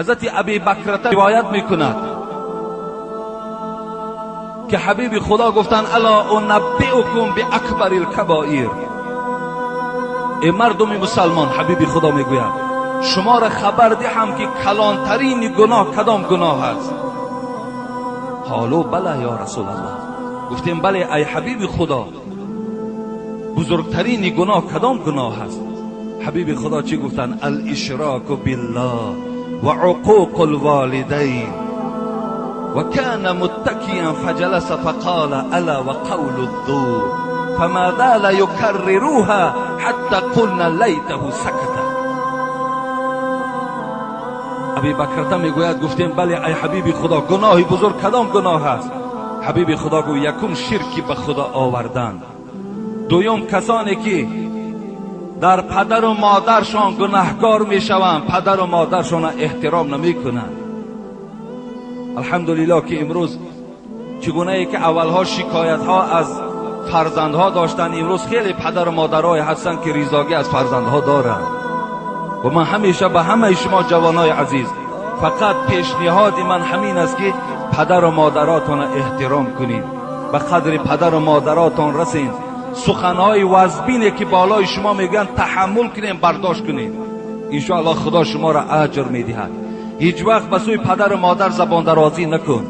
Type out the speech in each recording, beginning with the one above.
ҳазрати Аби Бакрата ривоят мекунад ки ҳабиби Худо гуфтанд: ала унаббиукум биакбари лкабоир. Эй мардуми мусалмон, ҳабиби Худо мегӯяд, шуморо хабар диҳам ки калонтарини гуноҳ кадом гуноҳ аст? Қолу бала ё расулаллоҳ. Гуфтем бале ай ҳабиби Худо, бузургтарини гуноҳ кадом гуноҳ аст? Ҳабиби Худо чӣ гуфтанд? Алишроку биллоҳ ва уқуқу лволидайн. Ва кана муттакиян фаҷаласа фақала ала ва қавлу ззур фама зала юкаррируҳа ҳатта қулна лайтаҳу саката. Аби Бакрата мегӯяд, гуфтем бале ай ҳабиби Худо, гуноҳи бузург кадом гуноҳ аст? Ҳабиби Худо гӯ: якум ширки ба Худо овардан, дуюм касоне ки дар падару модаршон гунаҳкор мешаванд, падару модаршонро эҳтиром намекунанд. Алҳамдулиллоҳ ки имрӯз чӣ гунае ки аввалҳо шикоятҳо аз фарзандҳо доштанд, имрӯз хеле падару модарое ҳастанд ки ризогӣ аз фарзандҳо доранд. Ва ман ҳамеша ба ҳамаи шумо ҷавонои азиз фақат пешниҳоди ман ҳамин аст ки падару модаротонро эҳтиром кунед, ба қадри падару модаротон расед, суханҳои вазбине ки болои шумо мегӯянд таҳаммул кунем, бардошт кунем. Иншоаллоҳ Худо шуморо аҷр медиҳад. Ҳеҷ вақт ба сӯи падару модар забондарозӣ накун.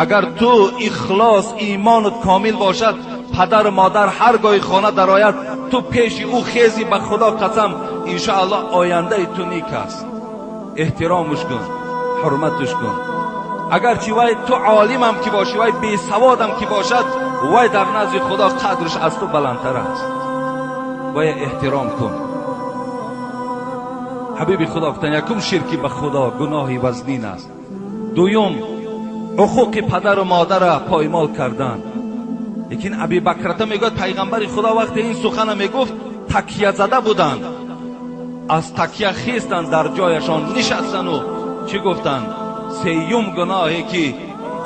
Агар ту ихлос, имонат комил бошад, падару модар ҳар гоҳи хона дарояд, ту пеши ӯ хези, ба Худо қасам, иншоаллоҳ ояндаи ту нек аст. Эҳтиромаш кун, ҳурматаш кун. Агарчи вай ту олимам ки бошӣ, вай бесаводам ки бошад, вай дар назди Худо қадраш аз ту баландтар аст. Вай эҳтиром кун. Ҳабиби Худо гуфтанд: якум ширки ба Худо гуноҳи вазнин аст, дуюм ҳуқуқи падару модарро поймол кардан. Лекин Аби Бакрата мегӯяд, пайғамбари Худо вақте ин сухана мегуфт, такя зада буданд, аз такя хестанд, дар ҷояшон нишастану чӣ гуфтанд? Сеюм гуноҳе ки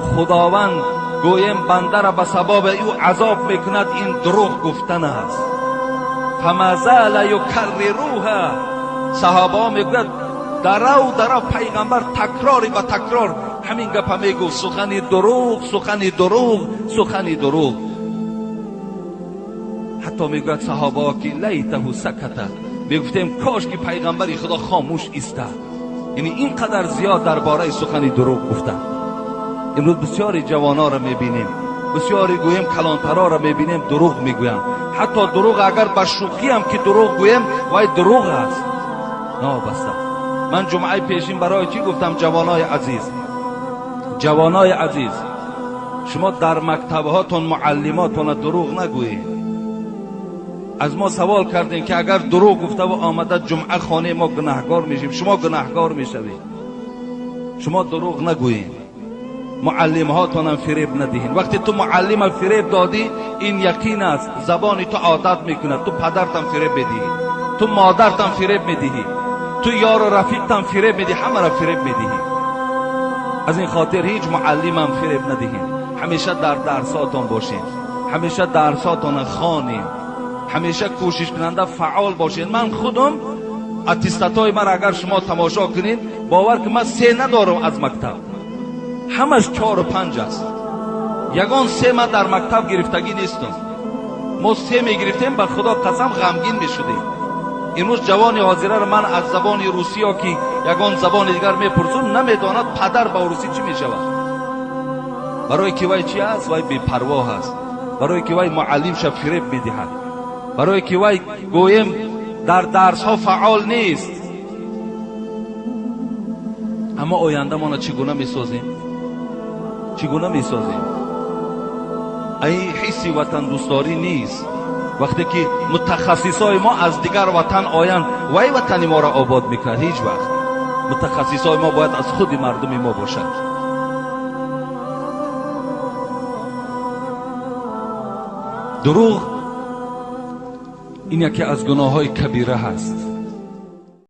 Худованд гӯем бандара ба сабаби ӯ азоб мекунад, ин дурӯғ гуфтан аст. Фама зала юкаррируҳа. Саҳобаҳо мегӯяд, дарав дарав пайғамбар такрори ба такрор ҳамин гапа мегуфт: сухани дурӯғ, сухани дурӯғ, сухани дурӯғ. Ҳатто мегӯяд саҳобаҳо ки лайтаҳу саката, мегуфтем кош ки пайғамбари Худо хомӯш истад. Яъне ин қадар зиёд дар бораи сухани дурӯғ гуфтанд. Имрӯз бисёри ҷавонҳоро мебинем, бисёри гӯем калонтарҳоро мебинем, дурӯғ мегӯянд. Ҳатто дурӯғ агар ба шӯхиам ки дурӯғ гӯем, вай дурӯғ аст. Нобаста ман ҷумъаи пешин барои чӣ гуфтам? Ҷавонои азиз, ҷавонои азиз, шумо дар мактабҳотон муаллимотонро дурӯғ нагӯед. Аз мо савол кардем ки агар дурӯғ гуфтаву омада ҷумъа хонаи мо гунаҳкор мешем, шумо гунаҳкор мешавед. Шумо дурӯғ нагӯед, муаллимҳотонам фиреб надиҳед. Вақте ту муаллима фиреб додӣ, ин яқин аст, забони ту одат мекунад, ту падартам фиреб медиҳӣ, ту модартам фиреб медиҳӣ, ту ёру рафиқтам фиреб медиҳӣ, ҳамаро фиреб медиҳӣ. Аз ин хотир ҳеҷ муаллимам фиреб надиҳед. Ҳамеша дар дарсотон бошед, ҳамеша дарсотонро хонед, ҳамеша кӯшишкунанда фаъол бошед. Ман худам аттестатҳои маро агар шумо тамошо кунед, бовар ки ман се надорам аз мактаб, ҳамаш 4-у 5 аст. Ягон се ман дар мактаб гирифтагӣ нестам. Мо се мегирифтем, ба Худо қасам, ғамгин мешудем. Имрӯз ҷавони ҳозираро ман аз забони русӣ ё ки ягон забони дигар мепурсум, намедонад падар ба русӣ чӣ мешавад. Барое ки вай чӣ аст? Вай бепарвоҳ аст. Барое ки вай муаллимша фиреб медиҳад, барое ки вай гӯем дар дарсҳо фаъол нест. Аммо ояндамонро чӣ гуна месозем? Чӣ гуна месозем? Ай ҳисси ватандӯстдорӣ нест. Вақте ки мутахассисҳои мо аз дигар ватан оянд, вай ватани моро обод мекунад? Ҳеҷ вақт. Мутахассисҳои мо бояд аз худи мардуми мо бошад. Дурӯғ ин яке аз гуноҳҳои кабира ҳаст.